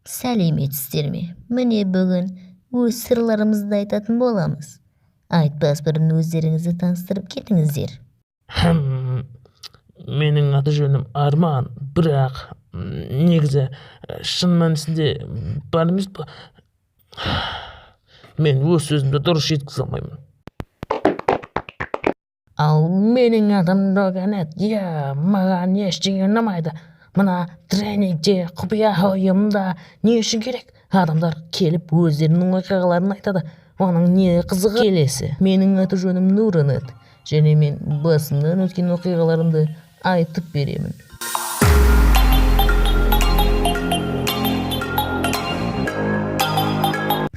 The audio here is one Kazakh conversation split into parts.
Сәлеметсіздер ме? Міне, бүгін өз сырларымызды айтатын боламыз. Айтпас бұрын өздеріңізді таныстырып кетіңіздер. Менің аты жөнім Арман, бірақ негізі шын мәнісінде бар емес па? Мен өз сөзімді дұрыс жеткізе алмаймын. Ал менің атым Доганет. Иә, маған ештеңе ұнамайды. Мына тренингте құпия ұйымда не үшін керек? Адамдар келіп өздерінің оқиғаларын айтады. Оның не қызығы? Келесі. Менің аты жөнім Нуранет. Және мен басымнан өткен оқиғаларымды айтып беремін.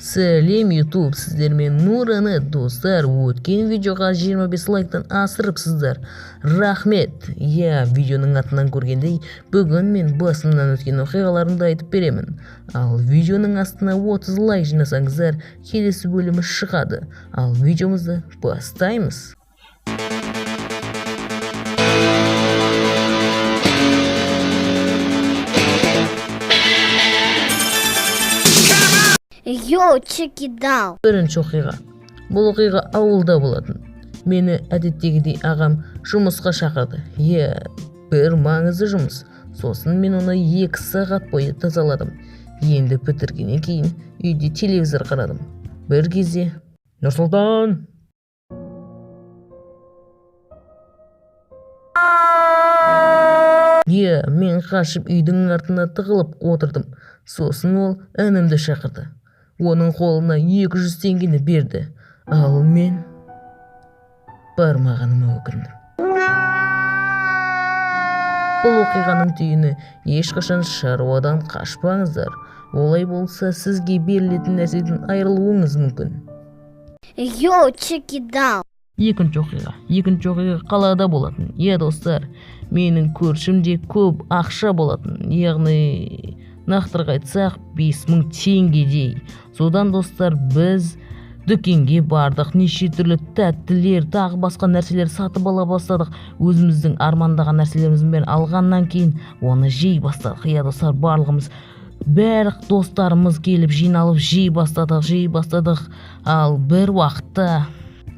Сәлем, YouTube, сіздермен Нуранет. Достар, өткен видеоға 25 лайктан асырыпсыздар. Рахмет. Иә, видеоның атынан көргендей, бүгін мен басымнан өткен оқиғаларымды айтып беремін. Ал видеоның астына 30 лайк жинасаңыздар, келесі бөлімі шығады. Ал видеомызды бастаймыз. Йоу, чекидал. Бірінші оқиға. Бұл оқиға ауылда болатын. Мені әдеттегідей ағам жұмысқа шақырды. Иә, бір маңызды жұмыс. Сосын мен оны 2 сағат бойы тазаладым. Енді бітіргеннен кейін үйде телевизор қарадым. Бір кезде: «Нұрсұлтан!» Иә, мен қашып үйдің артына тығылып отырдым. Сосын ол інімді шақырды. Оның қолына 200 теңгені берді. Ал мен бармағаныма өкіндім. Бұл оқиғаның түйіні: ешқашан шаруадан қашпаңыздар. Олай болса, сізге берілетін нәрседен айырылуыңыз мүмкін. Йоу, чекидал. Екінші оқиға. Екінші оқиға қалада болатын. Иә, достар, менің көршімде көп ақша болатын, яғни нақтырақ айтсақ, 5000 теңгедей. Содан, достар, біз дүкенге бардық, неше түрлі тәттілер, тағы басқа нәрселер сатып ала бастадық. Өзіміздің армандаған нәрселеріміздің бәрін алғаннан кейін оны жей бастадық. Иә, достар, барлығымыз, барлық достарымыз келіп жиналып жей бастадық, жей бастадық. Ал бір уақытта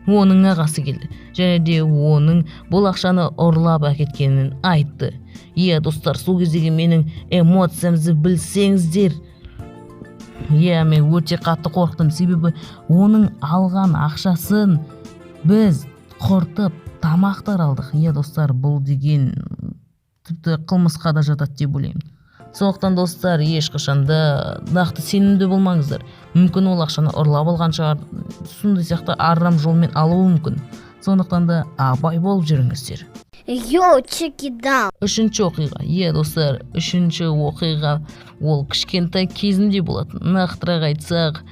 оның ағасы келді және де оның бұл ақшаны ұрлап әкеткенін айтты. Иә, достар, сол кездегі менің эмоциямды білсеңіздер. Иә, мен өте қатты қорықтым, себебі оның алған ақшасын біз құртып тамақтар алдық. Иә, достар, бұл деген тіпті қылмысқа да жатады деп ойлаймын. Сондықтан, достар, ешқашан да нақты сенімді болмаңыздар. Мүмкін, ол ақшаны ұрлап алған шығар, сондай сияқты арам жолмен алуы мүмкін. Сондықтан да абай болып жүріңіздер. Йоу, чекидал. Үшінші оқиға. Иә, достар, үшінші оқиға ол кішкентай кезімде болатын. Нақтырақ айтсақ,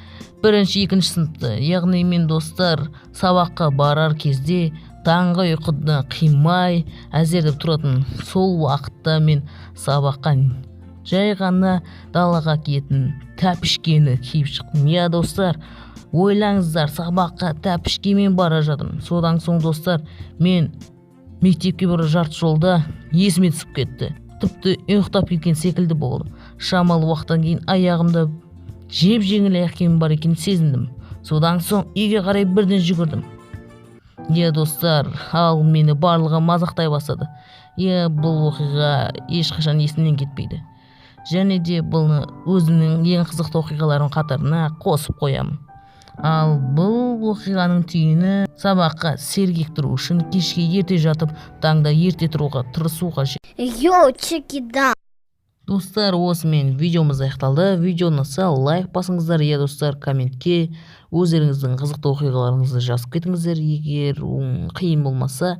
бірінші, екінші сыныпта. Яғни мен, достар, сабаққа барар кезде таңғы ұйқыны қимай әзер тұратын. Сол уақытта мен сабаққа жай ғана далаға киетін тәпішкені киіп шықтым. Иә, достар, ойлаңыздар, сабаққа тәпішкемен бара жатырмын. Содан соң, достар, мен мектепке бара жарты жолда есіме түсіп кетті. Тіпті ұйықтап кеткен секілді болдым. Шамалы уақыттан кейін аяғымда жеп жеңіл аяқ киім бар екенін сезіндім. Содан соң үйге қарай бірден жүгірдім. Иә, достар, ал мені барлығы мазақтай бастады. Иә, бұл оқиға ешқашан есімнен кетпейді және де бұны өзімнің ең қызықты оқиғаларым қатарына қосып қоямын. Ал бұл оқиғаның түйіні: сабаққа сергек тұру үшін кешке ерте жатып, таңда ерте тұруға тырысу қажет. Йоу, чекидал. Достар, осымен видеомыз аяқталды. Видео ұнаса, лайк басыңыздар. Иә, достар, комментке өздеріңіздің қызықты оқиғаларыңызды жазып кетіңіздер, егер қиын болмаса.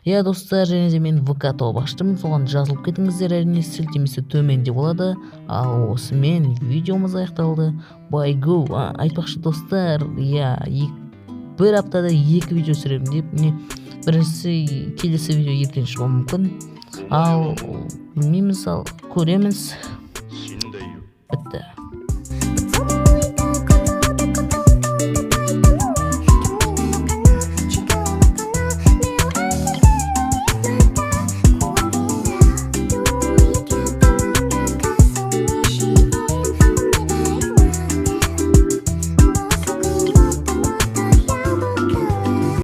Иә, достар, және де мен ВК топ аштым, соған жазылып кетіңіздер. Әрине, сілтемесі төменде болады. Ал осымен видеомыз аяқталды. Bye go. Айтпақшы, достар, иә, бір аптада екі видео түсіремін деп. Міне, біріншісі, келесі видео ертең шығуы мүмкін. Ал білмейміз, ал көреміз. Бітті.